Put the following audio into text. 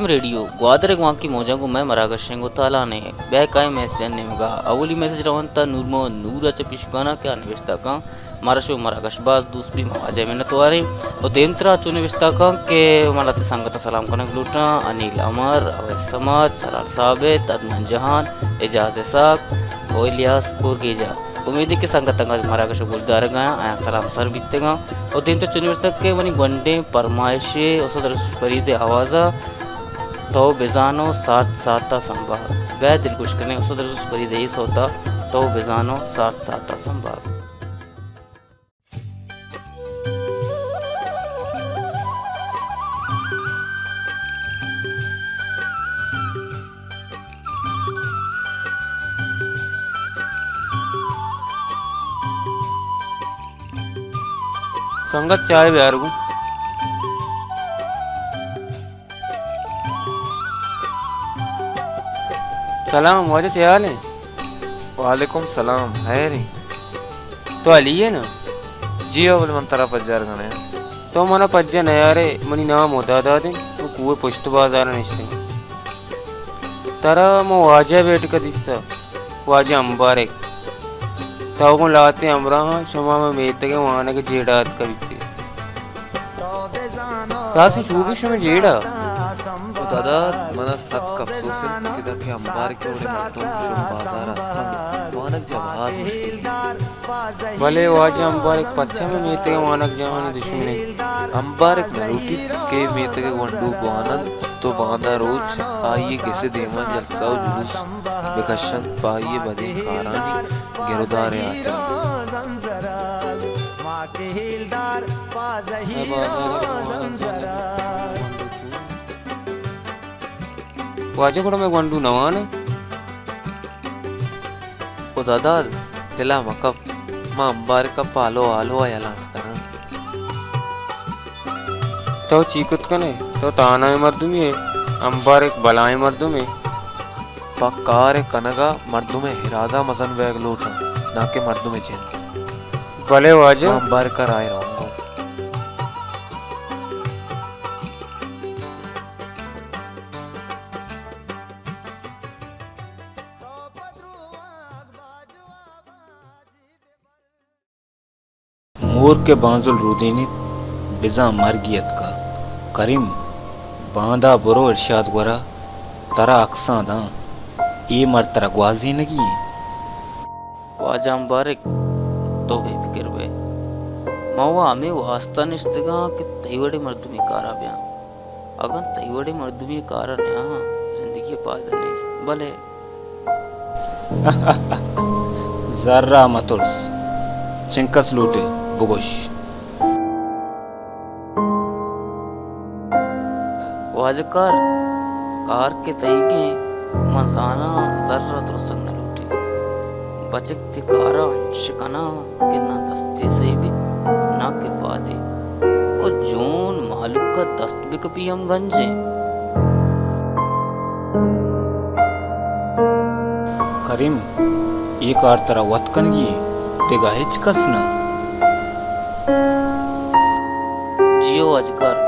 ریڈیو گوادر ءِ گوانکی موجاں گوں مئے مراگشیں گوں تالان ایں۔ بیا کائیں میسجانی نیمگا۔ اولی میسج رونتا نور محمد نور ءَ چہ پیشکان ءَ کہ آ نبشتہ کن، مارا شمئے مراگش باز دوست بی، ما واجہ ءِ منت واریں۔ و دیمترا چو نبشتہ کن کہ من لہتے سنگتاں سلام کنگ لوٹاں، انیل امر، اویس صمد، سلال ثابت، عدنان جہان، اعجاز اسحاق و الیاس کورگیجا۔ امیدے کہ سنگت انگت مراگش ءَ گوشدارگ ءَ آیاں سلام سر بیتگاں۔ و دیمتر چو نبشتگ کہ منی گونڈیں پرمائشے استاد رسول فرید ءِ آواز ءَ، تو بزانو ساعت ساعت ءَ سنبھال۔ بیا دلگوش کنیں استاد رسول فرید ءِ اے سوت ءَ، تو بزانو ساعت ساعت ءَ سنبھال۔ سنگت چائے بیار گوں۔ سلام واجہ، چے حال ایں؟ وعلیکم سلام، خیر ایں۔ تو علی ئے نا؟ جی ہو، بلے من ترا پجار کناں۔ تو منا پجا نیارے، منی نام ہداداد ایں، من کوہ پشت بازار ءَ نشتگاں۔ ترا من واجہ بیٹک ءَ دیستہ، واجہ امبارک۔ تو گوں لہتیں ہمراہاں شما مئے میتگ ءِ وانگ ءِ جیڑہ ءَ اتکگ بیت ئے۔ راستیں چو بی شمئے جیڑہ؟ ہداداد، منا سک اپسوس اِنت کہ داں کہ امبارک ءِ وڑیں مردم شمئے بازار ءَ ہست اَنت، وانگ جاہ باز مشکل اِنت۔ بلے واجہ امبارک، پرچا مئے میتگ ءِ وانگ جاہانی دشمن اِنت؟ امبارک نہ لوٹیت کہ میتگ ءِ گونڈو بوان اَنت، تو باندا روچ آئی ءِ گس ءِ دیما جلسہ و جلوس بکش اَنت، پہ آئی ءِ بدیں کارانی گرودار ءِ ہاترا۔ واجہ گڑا مئے گونڈو نہ وان اِنت؟ ہداداد، دل ءَ مہ کپ، ما امبارک ءَ پالو آلو ءَ یلہ نہ کناں۔ تو چی کت کن ئے؟ تو تہنائیں مردمے ئے، امبارک بلائیں مردمے۔ پہ کار ءِ کنگ ءَ مردم ءِ ارادہ مزن بیگ لوٹ اَنت، ناں کہ مردم ءِ جند۔ بلے واجہ۔ ما امبارک ءَ راہ ءَ روگ ءَ آں۔ مور کہ بانزل رودینیت، بزاں مرگی اتکہ۔ کریم، باندا برو ارشاد گورا، ترا اکساں داں۔ اے مرد ترا گوازینگی ایں۔ واجہ مبارک، تو بے پکر بئے۔ ما وا ہمے واستا نشتگاں کہ تئی وڑیں مردمے کارا بیاں۔ اگاں تئی وڑیں مردمے کارا نیاہاں، زندگی ءَ پائدہ نیست۔ بلے زر ءَ مہ ترس، چنکس لوٹ ئے بگوش۔ واجہ کار، کار کہ تئیگیں، من زاناں زر ءَ ترسگ نہ لوٹیت۔ بچک تئی کار ءَ انچش کناں کہ نہ دستے سہی بیت، نہ کہ پادے۔ او جون مہلوک ءَ دست بکپی ہم گنجیں۔ کریم، اے کار ترا وت کنگی ایں، دگہ ہچ کس نہ۔ جی ہو واجکار،